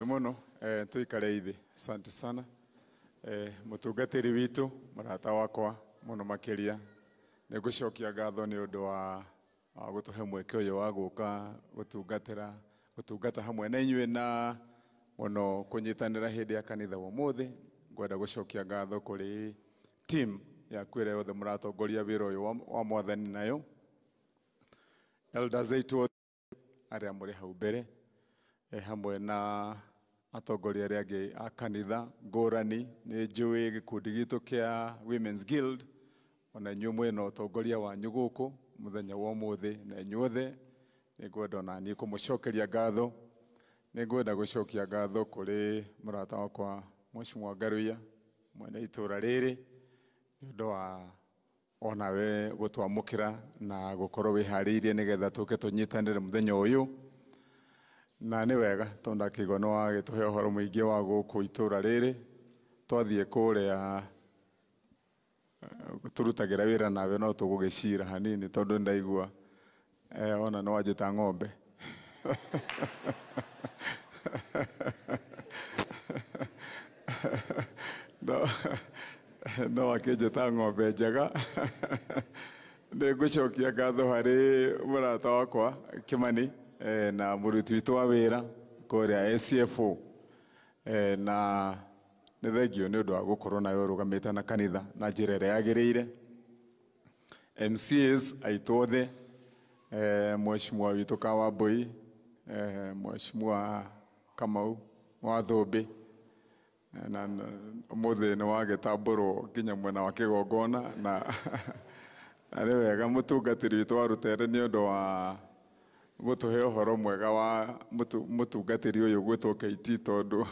Muno tuikare ithi. Asante sana mutungatiri witu, murata wakwa muno makiria, nĩ ngũcokia ngatho nĩ ũndũ wa gũtũhe mweke ũyũ wa gũka gũtungatĩra gũtungata hamwe na inyuĩ na mũno kũnyitanĩra hĩndĩ ya kanitha wa ũmũthĩ. Ngwenda gũcokia ngatho kũrĩ team yaku ĩrĩa yothe mũratongoria wĩra ũyũ wa mwathani nayo, elders aitũ othe arĩa mũrĩ hau mbere, hamwe na atongoria arĩa angĩ a kanitha ngũrani. Nĩ njũĩ gĩkundi gitũ kĩa Women's Guild, ona inyuĩ mwĩna ũtongoria wanyu gũkũ mũthenya wa ũmũthĩ, na inyuothe nĩ ngwenda ona niĩ kũmũcokeria ngatho. Nĩ ngwenda gũcokia ngatho kũrĩ mũrata wakwa Mheshimiwa Ngaruiya, mwene itũra rĩrĩ, nĩ ũndũ wa onawe gũtwamũkĩra na gũkorwo wĩharĩirie nĩgetha tũke tũnyitanĩre mũthenya ũyũ. Na nĩ wega tondũ ndakĩigua nĩ wagĩtũhe ũhoro mũingĩ wa gũkũ itũra rĩrĩ. Twathiĩ kũrĩa tũrutagĩra wĩra nawe no tũgũgĩcira hanini, tondũ ndaigua ona nĩ wanjĩta ng'ombe. No akĩnjĩta ng'ombe njega. Nĩ ngũcokia ngatho harĩ mũrata wakwa Kimani na mũruti witũ wa wĩra kũrĩa ACFO, na nĩ thengio nĩ ũndũ wa gũkorwo nawe ũrũgamĩte na kanitha na njĩra ĩrĩa yagĩrĩire. MCAs aitũ othe, Mheshimiwa witũ Kawambui, Mheshimiwa Kamau wa Thũmbĩ, na ũmũthĩ nĩ wagĩtambũrwo nginya mwena wa kĩgongona, na nĩ wega mũtungatĩri witũ wa Rũtere nĩ ũndũ wa gũtũhe ũhoro mwega wa mũtungatĩri ũyũ gwĩtwo KT, tondũ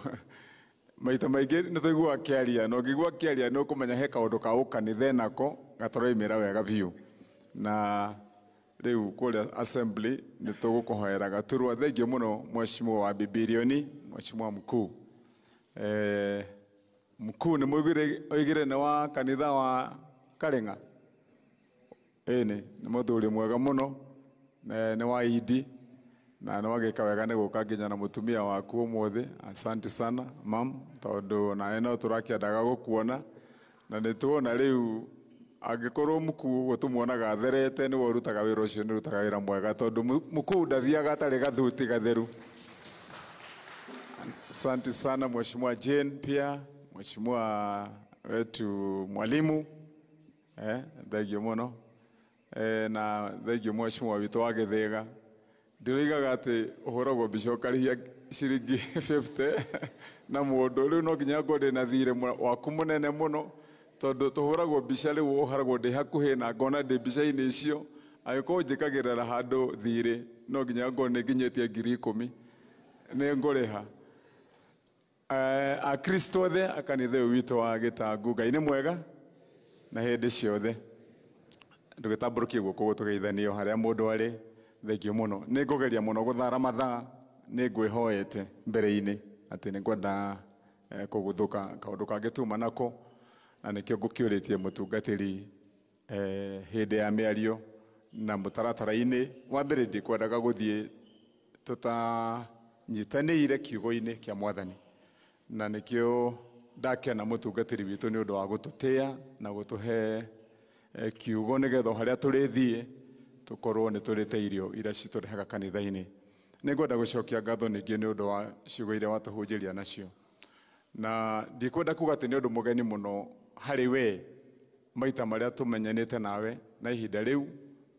maita maingĩ nĩ tũiguaga akĩaria, na ũngĩigua akĩaria nĩ ũkũmenya he kaũndũ ka ũkanitha enako gataraumĩra wega biũ. Na rĩu kũrĩa assembly nĩ tũgũkũhoera gaturwa. Thengiũ mũno Mheshimiwa wa Bibirioni, Mheshimiwa mkuu. Mkuu nĩ mũigire oigire nĩ wa kanitha wa Karĩng'a. Ĩni nĩ mũthuri mwega mũno, nĩ wa idi, na nĩ wagĩka wega nĩ gũka nginya na mũtumia waku ũmũthĩ. Asante sana mam, tondũ nawe no tũrakĩendaga gũkuona, na nĩ tuona rĩu angĩkorwo mkuu gũtũmuonaga atherete nĩwe ũrutaga wĩra ũcio, nĩ ũrutaga wĩra mwega, tondũ mkuu ndathiaga atarĩ gathuti gatheru. Asante sana Mheshimiwa Jane, pia Mheshimiwa wetu mwalimu, thengio mũno, na thengio Mheshimiwa witũ wa Gĩthĩga. Ndĩroigaga atĩ ũhũragwo mbica ũkarĩhia ciringi 50 na mũndũ, rĩu no nginya ngorwo ndĩna thirĩ waku mũnene mũno, tondũ tũhũragwo mbica rĩu ũharagwo ndĩ hakuhĩ na ngona ndĩ mbica-inĩ icio. Angĩkorwo njĩkagĩrĩra handũ thirĩ no nginya ngorwo nĩ nginyĩtie 10,000 nĩ ngũrĩha. Akristo othe a kanitha ũyũ witũ wa Gĩtangu, Ngai nĩ mwega na hĩndĩ ciothe. Ndũgĩtambũrũkie guoko gũtũgeithanio harĩa mũndũ arĩ. Thengio mũno. Nĩ ngũgeria mũno gũthara mathaa, nĩ ngwĩhoete mbere-inĩ atĩ nĩ ngwenda kũguthũka kaũndũ kangĩ tuma nako, na nĩkĩo ngũkĩũrĩtie mũtungatĩri hĩndĩ ya mĩario na mũtaratara-inĩ. Wa mbere ndikwendaga gũthiĩ tũtanyitanĩire kiugo-inĩ kĩa mwathani, na nĩkĩo ndakena mũtungatĩri witũ nĩ ũndũ wa gũtũtĩa na gũtũhe kiugo, nĩgetha o harĩa tũrĩthiĩ tũkorwo nĩ tũrĩte irio iria citũrehaga kanitha-inĩ. Nĩ ngwenda gũcokia ngatho ningĩ nĩ ũndũ wa ciugo iria watũhunjĩria nacio, na ndikwenda kuga atĩ nĩ ũndũ mũgeni mũno harĩ we maita marĩa tũmenyanĩte nawe, na ihinda rĩu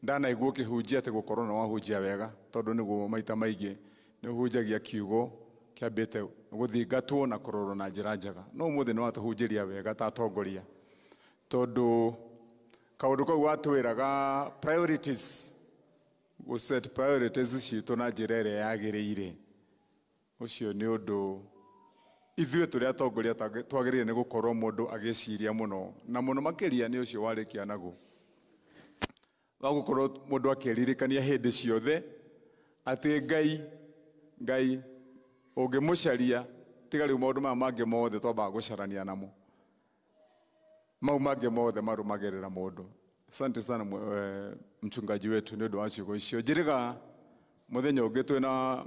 ndanaigua ũkĩhunjia atĩ gũkorwo nĩ wahunjia wega, tondũ nĩguo maita maingĩ nĩ ũhunjagia kiugo kĩambĩte gũthingatwo na kũrorwo na njĩra njega. No ũmũthĩ nĩ watũhunjĩria wega ta atongoria, tondũ kaũndũ kau watwĩraga priorities, gũ set priorities citũ na njĩra ĩrĩa yagĩrĩire, ũcio nĩ ũndũ ithuĩ tũrĩ atongoria twagĩrĩire nĩ gũkorwo mũndũ agĩciria mũno, na mũno makĩria nĩ ũcio warĩkia naguo wa gũkorwo mũndũ akĩririkania hĩndĩ ciothe atĩ Ngai ũngĩmũcaria, tiga rĩu maũndũ maya mangĩ mothe twambaga gũcarania namo, mau mangĩ mothe marũmagĩrĩra mũndũ. Asante sana mchungaji wetu nĩ ũndũ wa ciugo icio. Njĩrĩga mũthenya ũngĩ twĩna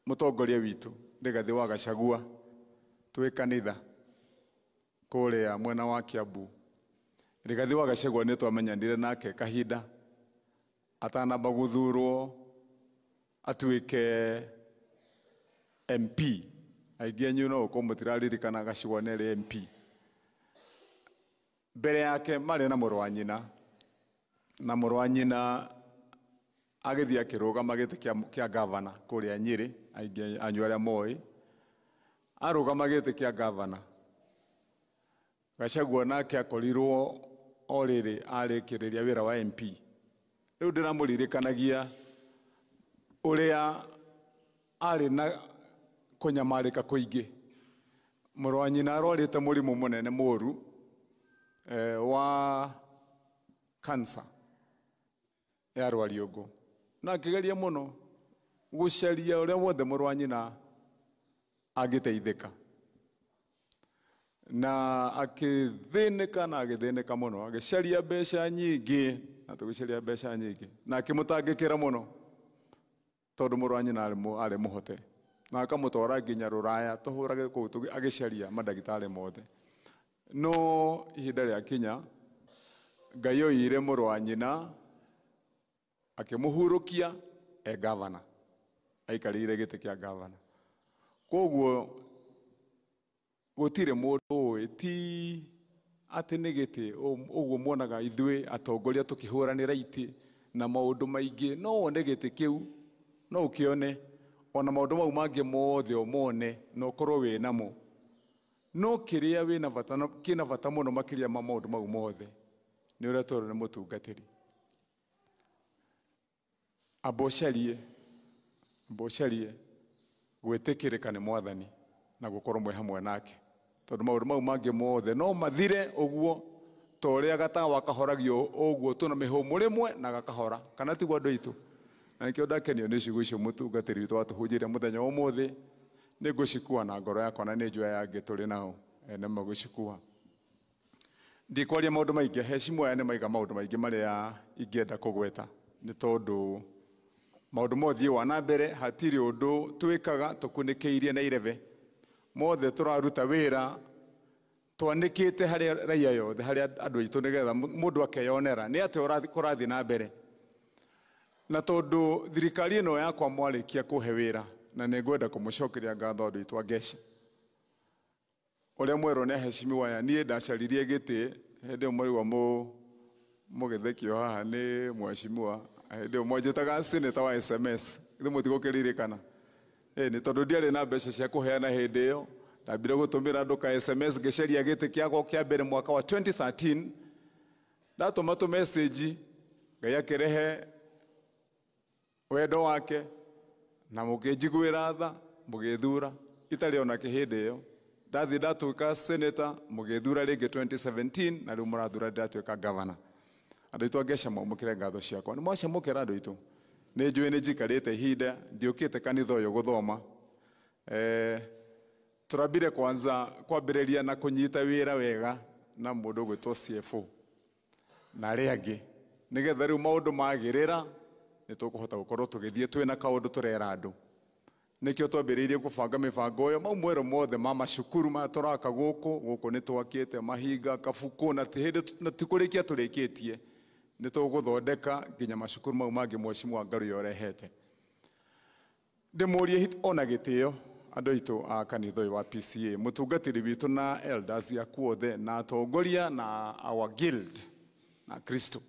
mũtongoria witũ Rigathi wa Gachagua twĩ kanitha kũrĩa mwena wa Kiambu. Rigathi wa Gachagua nĩ twamenyanire nake kahinda atanamba gũthurwo atuĩke MP. Aingĩ anyu no ũkorwo mũtiraririkana Gachagua nĩ arĩ MP. Mbere yake marĩ na mũrũ wa nyina, na mũrũ wa nyina agĩthiĩ akĩrũgama gĩtĩ kĩa gavana kũrĩa Nyĩrĩ, aingĩ anyu arĩa moĩ, arũgama gĩtĩ kĩa gavana. Gachagua nake akorirwo o rĩrĩ arĩkĩrĩria wĩra wa MP. Rĩu ndĩramũririkanagia ũrĩa arĩ na kũnyamarĩka kũingĩ. Mũrũ wa nyina arwarĩte mũrimũ mũnene mũru wa cancer ya rwariũngũ, na akĩgeria mũno gũcaria ũrĩa wothe mũrũ wa nyina angĩteithĩka, na akĩthĩnĩka na agĩthĩnĩka mũno, agĩcaria mbeca nyingĩ na tũgĩcaria mbeca nyingĩ, na akĩmũtangĩkĩra mũno tondũ mũrũ wa nyina arĩ mũhote, na akamũtwara nginya rũraya tũhũrage kũu agĩcaria mandagĩtarĩ mothe. No ihinda rĩakinya Ngai oire mũrũ wa nyina akĩmũhurũkia e gavana, aikarĩire gĩtĩ kĩa gavana. Koguo gũtirĩ mũndũ ũĩ ti atĩ nĩ gĩtĩ ũguo muonaga ithuĩ atongoria tũkĩhũranĩra itĩ na maũndũ maingĩ. No wone gĩtĩ kĩu, no ũkĩone ona maũndũ mau mangĩ mothe ũmone na ũkorwo wĩ namo, no kĩrĩa wĩna bata kĩna bata mũno makĩria ma maũndũ mau mothe nĩ ũrĩa twerwo nĩ mũtungatĩri. Amba ũcarie gwĩtĩkĩrĩka nĩ Mwathani na gũkorwo mwĩ hamwe nake, tondũ maũndũ mau mangĩ mothe no mathire ũguo ta ũrĩa gatawa kahoragio ũguo tu na mĩhũmũ rĩmwe na gakahora, kana tiguo andũ aitũ? Na nĩkĩo ndakenio nĩ ciugo icio mũtungatĩri witũ atũhunjĩria mũthenya wa ũmũthĩ. Nĩ ngũcikua na ngoro yakwa na nĩ njũĩ aya angĩ tũrĩ nao nĩ megũcikua. Ndikwaria maũndũ maingĩ, hecimu aya nĩ maiga maũndũ maingĩ marĩa ingĩenda kũgweta, nĩ tondũ maũndũ mothe wa na mbere hatirĩ ũndũ twĩkaga tũkunĩkĩirie na irebe. Mothe tũraruta wĩra twanĩkĩte harĩa raia yothe, harĩa andũ aitũ, nĩgetha mũndũ akeyonera nĩ atĩa kũrathiĩ na mbere. Na tondũ thirikari ĩno yakwa mwarĩkia kũhe wĩra, na nĩ ngwenda kũmũcokeria ngatho andũ aitũ a Ngeca. Ũrĩa mwerwo nĩ aheshimiwa aya, niĩ ndacaririe gĩtĩ hĩndĩ ĩyo mwaigua mũgĩthekio haha nĩ mheshimiwa, hĩndĩ ĩyo mwanjĩtaga senator wa SMS, githĩ mũtigũkĩririkana? Nĩ tondũ ndiarĩ na mbeca cia kũheana hĩndĩ ĩyo, ndambire gũtũmĩra andũ ka SMS ngĩcaria gĩtĩ kĩakwa kĩa mbere mwaka wa 2013. Ndatũma tũ message, Ngai akĩrehe wendo wake na mũkĩnjiguĩra tha, mũgĩthura itarĩ ona kĩ hĩndĩ ĩyo. Ndathiĩ ndatuĩka senator, mũgĩthura rĩngĩ 2017, na rĩu mũrathura ndĩratuĩka governor. Andũ aitũ a Ngeca mwamũkĩre ngatho ciakwa. Nĩ mwacamũkĩra andũ aitũ? Nĩ njũĩ nĩ njikarĩte ihinda ndiũkĩte kanitha ũyũ gũthoma. Tũrambire kwanza kwambĩrĩria na kũnyita wĩra wega na mũndũ ũgwĩtwo CFO na arĩa angĩ, nĩgetha rĩu maũndũ magĩrĩra nĩ tũkũhota gũkorwo tũgĩthiĩ twĩna kaũndũ tũrera andũ. Nĩkĩo twambĩrĩirie kũbanga mĩbango ĩyo, mau mwerũ mothe ma macukuru maya tũraka gũkũ, gũkũ nĩ twakĩte mahinga kabukũ, na ti hĩndĩ na ti kũrĩkia tũrĩkĩtie, nĩ tũgũthondeka nginya macukuru mau mangĩ mheshimiwa Ngaruiya ũrehete. Ndĩmũrie ona gĩtĩo andũ aitũ a kanitha ũyũ wa PCA, mũtungatĩri witũ na elders aku othe na atongoria na our guild na Kristo.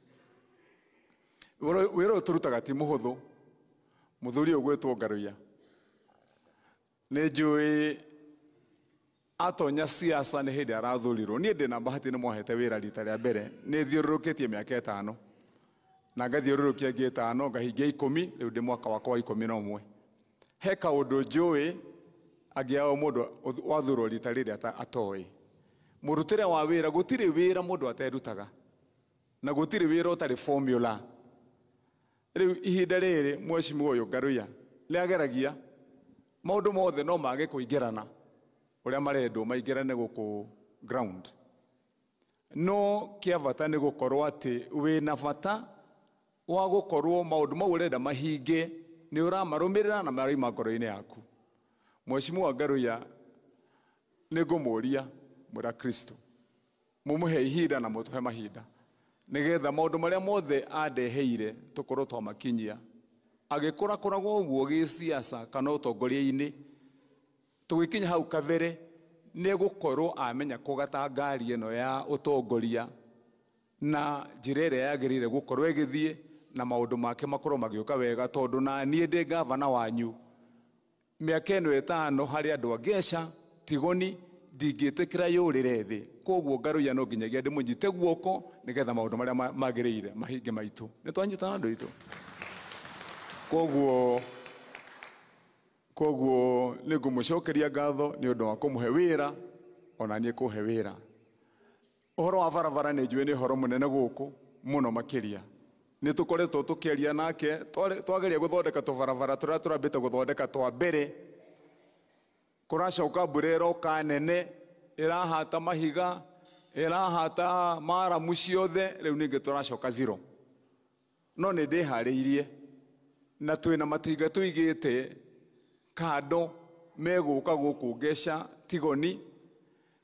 Wĩra ũyũ tũrutaga ti mũhũthũ. Mũthuri ũyũ ũgwĩtwo Ngaruiya nĩ njũĩ atonya siasa nĩ hĩndĩ arathurirwo. Niĩ ndĩna bahati nĩ mwahete wĩra rita rĩa mbere, nĩ thiũrũrũkĩtie mĩaka 5 na ngathiũrũrũkia ĩngĩ 5 ngahingia 10, rĩu ndĩ mwaka wakwa wa 11. He kaũndũ njũĩ angĩ ao mũndũ wathurwo rita rĩrĩ atoĩ. Mũrutĩre wa wĩra, gũtirĩ wĩra mũndũ aterutaga na gũtirĩ wĩra ũtarĩ formula. Rĩu ihinda rĩrĩ mheshimiwa ũyũ Ngaruiya nĩageragia maũndũ mothe no mage kũingĩrana ũrĩa marendwo maingĩrane gũkũ ground, no kĩa bata nĩ gũkorwo atĩ wĩna bata wa gũkorwo maũndũ mau ũrenda mahinge nĩ ũramarũmĩrĩra na maraima ngoro-inĩ yaku. Mheshimiwa Ngaruiya nĩ ngũmũria mwĩra Kristo mumuhe ihinda na mutuhe mahinda nigetha maũndũ marĩa mothe andeheire tũkorwo twamakinyia. Agĩkũrakũragwo ũguo gĩsiasa kana ũtongoria-inĩ, tũgĩkinya hau kabere nĩ gũkorwo amenya kũgata ngari ĩno ya ũtongoria na njĩra ĩrĩa yagĩrĩire gũkorwo ĩgĩthiĩ na maũndũ make makorwo magĩũka wega, tondũ na niĩ ndĩ gavana wanyu mĩaka ĩno 5 harĩ andũ a Ngeca Tigoni ndingĩtĩkĩra yũrĩre thĩ. Koguo Ngaruiya no nginyagia ndĩmũnyite guoko nĩgetha maũndũ marĩa magĩrĩire mahinge maitũ. Nĩ twanyitana andũ aitũ. Koguo nĩ ngũmũcokeria ngatho nĩ ũndũ wa kũmũhe wĩra ona niĩ kũhe wĩra. Ũhoro wa barabara nĩ njũĩ nĩ ũhoro mũnene gũkũ mũno makĩria. Nĩ tũkoretwo tũkĩaria nake, twageria gũthondeka tũbarabara tũrĩa tũrambĩte gũthondeka twa mbere. Kũracoka mbura ĩroka nene, ĩrahata mahiga, ĩrahata maramu ciothe, rĩu ningĩ tũracoka zero. No nĩ ndĩharĩirie na twĩna matinga tũigĩte kando megũka gũkũ Ngeca Tigoni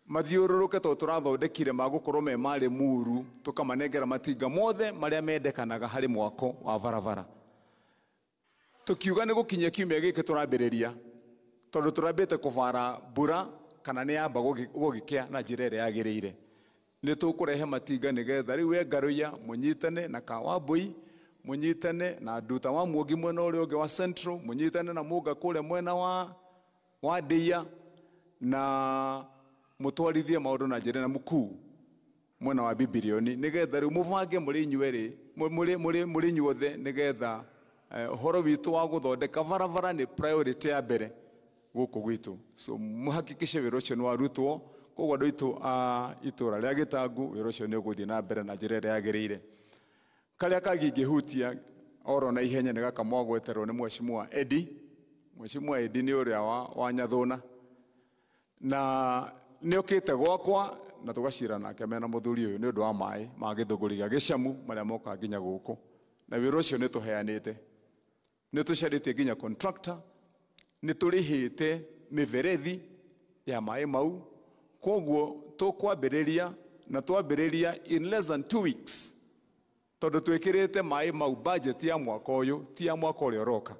mathiũrũrũke, tondũ tũrathondekire magũkorwo me marĩ muru, tũkamanengera matinga mothe marĩa mendekanaga harĩ mwako wa barabara. Tũkiuga nĩ gũkinyia kiumia gĩkĩ tũrambĩrĩria, tondũ tũrambĩte kũbara mbura kana nĩ yamba gũgĩkĩa na njĩra ĩrĩa yagĩrĩire. Nĩ tũkũrehe matinga nĩgetha rĩu we Ngaruiya mũnyitane na Kawambui, mũnyitane na Nduta wa Muongi mwena ũrĩa ũngĩ wa Central, mũnyitane na Mũnga kũrĩa mwena wa Ndĩa, na mũtwarithie maũndũ na njĩra na mũkuu mwena wa Bibilioni, nĩgetha rĩu mũbange mũrĩ inyuerĩ, mũrĩ inyuothe, nĩgetha ũhoro witũ wa gũthondeka barabara nĩ priority ya mbere gũkũ gwitũ. So mũhakikishe wĩra ũcio nĩ warutwo. Koguo andũ aitũ a itũra rĩa Gĩtangu, wĩra ũcio nĩ ũgũthiĩ na mbere na njĩra ĩrĩa yagĩrĩire. Karĩa kangĩ ingĩhutia oro na ihenya nĩ gaka mwagweterwo nĩ Mheshimiwa Eddie. Mheshimiwa Eddie nĩ ũrĩa wa Nyathũna, na nĩ okĩte gwakwa na tũgacira nake mena mũthuri ũyũ nĩ ũndũ wa maĩ ma gĩthũngũri gĩa gĩcamu marĩa mokaga nginya gũkũ, na wĩra ũcio nĩ tũheanĩte, nĩ tũcarĩtie nginya contractor, nĩ tũrĩhĩte mĩberethi ya maĩ mau. Koguo tũkwambĩrĩria na twambĩrĩria in less than 2 weeks, tondũ twĩkĩrĩte maĩ mau budget ya mwaka ũyũ, ti ya mwaka ũrĩa ũroka.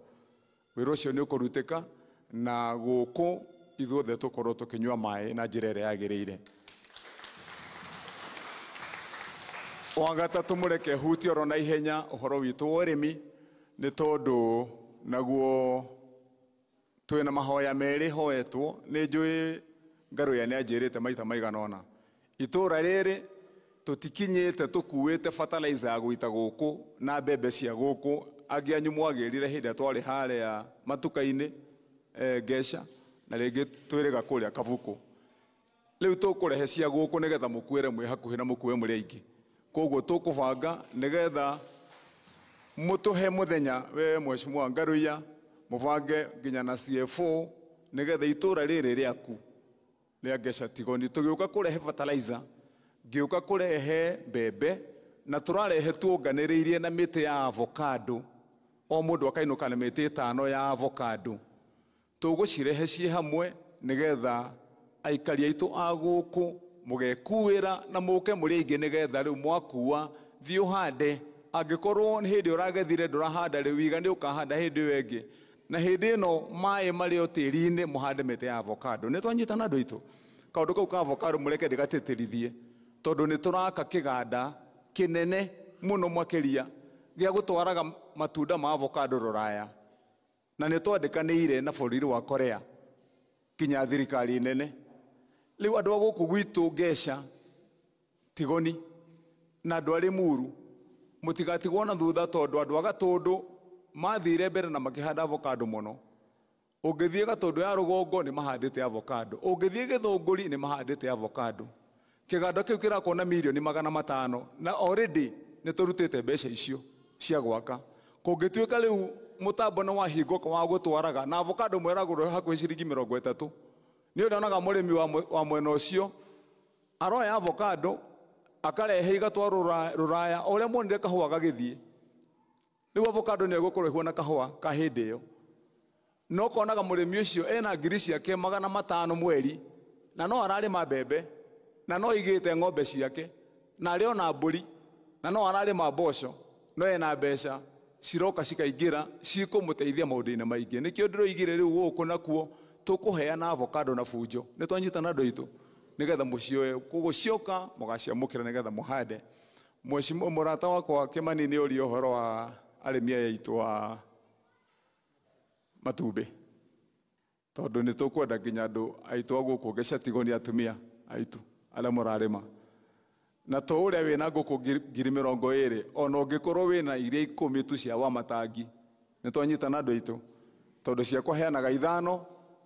Wĩra ũcio nĩ ũkũrutĩka na gũkũ ithuothe tũkorwo tũkĩnyua maĩ na njĩra ĩrĩa yagĩrĩire. Wa gatatũ, mũreke hutie oro na ihenya ũhoro witũ wa ũrĩmi, nĩ tondũ naguo twĩna mahoya merĩ hoetwo. Nĩ njũĩ Ngaruiya nĩ anjĩrĩte maita maigana ũna, itũra rĩrĩ tũtikinyĩte tũkuĩte fertilizer ya gũita gũkũ na mbembe cia gũkũ. Angĩ anyu mwagĩrire hĩndĩ ĩrĩa twarĩ harĩa matuka-inĩ, Ngeca, na rĩngĩ twĩrĩga kũrĩa Kabuku. Rĩu tũkũrehe cia gũkũ nĩgetha mũkuĩre mwĩ hakuhĩ na mũkue mũrĩ aingĩ. Koguo tũkũbanga nĩgetha mũtũhe mũthenya we Mheshimiwa Ngaruiya, mũbange nginya na CFO nĩgetha itũra rĩrĩ rĩaku rĩa Ngeca Tigoni tũgĩũka kũrehe fertilizer, ngĩũka kũrehe mbembe, na tũrarehe tuonganĩrĩirie na mĩtĩ ya avocado. O mũndũ akainũka na mĩtĩ 5 ya avocado. Tũgũcirehe ciĩ hamwe nĩgetha aikari aitũ a gũkũ mũgekuĩra na mũke mũrĩ aingĩ, nĩgetha rĩu mwakua thiĩ ũhande. Angĩkorwo nĩ hĩndĩ ũragethire ndũrahanda rĩu, iga nĩ ũkahanda hĩndĩ ĩyo ĩngĩ. Na hĩndĩ ĩno maĩ marĩ o tĩri-inĩ, mũhande mĩtĩ ya avocado. Nĩ twanyitana andũ aitũ. Kaũndũ kau ka avocado mũreke ndĩgatĩtĩrithie, tondũ nĩ tũraka kĩganda kĩnene mũno makĩria gĩa gũtwaraga matunda ma avocado rũraya, na nĩ twandĩkanĩire na bũrũri wa Korea kinya thirikari nene. Rĩu andũ a gũkũ gwitũ Ngeca Tigoni na andũ a Limuru mũtigatigwo na thutha, tondũ andũ a Gatũndũ mathire mbere na makĩhanda avocado mũno. Ũngĩthiĩ Gatũndũ ya rũgongo nĩ mahandĩte avocado, ũngĩthiĩ Gĩthũngũri nĩ mahandĩte avocado. Kĩganda kĩu kĩrakwo na mirioni 500, na already nĩ tũrutĩte mbeca icio cia gwaka. Kũngĩtuĩka rĩu mũtambo nĩ wahingũka wa gũtwaraga, na avocado mweragũrwo hakuhĩ ciringi 30, nĩ ũrĩonaga mũrĩmi wa mwena ũcio aroya avocado akarehe igatwarwo rũraya, o ũrĩa muonire kahũa gagĩthiĩ. Rĩu avocado nĩ ĩgũkorwo ĩhuana kahũa ka hĩndĩ ĩyo. No konaga mũrĩmi ũcio ena ngiri ciake 500 mweri, na no ararĩma mbembe, na no aigĩte ng'ombe ciake, na arĩ ona mbũri, na no ararĩma mboco, no ena mbeca ciroka cikaingĩra cikũmũteithia maũndũ-inĩ maingĩ. Nĩkĩo ndĩroigire rĩu gũkũ nakuo tũkũheana avocado na bunjo. Nĩ twanyitana andũ aitũ, nĩgetha mũcioe, koguo cioka mũgaciamũkĩra nĩgetha mũhande. Mheshimiwa mũrata wakwa Kĩmani nĩ oria ũhoro wa arĩmi aya aitũ a matumbĩ, tondũ nĩ tũkwenda nginya andũ aitũ a gũkũ gĩcatigo nĩ atumia aitũ arĩa mũrarĩma. Na to ũrĩa wĩna ngũkũ 20,000, ona ũngĩkorwo wĩna iria 10 tu cia wa matangi, nĩ twanyitana andũ aitũ, tondũ ciakwa heanaga 5,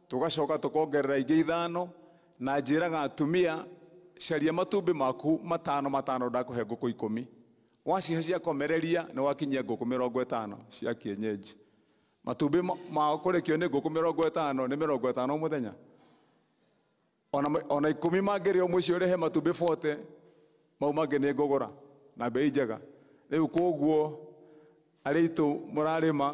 tũgacoka tũkongerera ingĩ 5, na njĩraga atumia caria matumbĩ maku 5 5, ndakũhe ngũkũ 10. Wacihe ciakomereria nĩ wakinyia ngũkũ 50 cia kienyeji. Matumbĩ ma kũrekio nĩ ngũkũ 50 nĩ 50 mũthenya. Ona 10 mangĩrĩo mũciĩ ũrĩhe matumbĩ 40, mau mangĩ nĩ ngũgũra na bei njega. Rĩu koguo arĩa aitũ mũrarĩma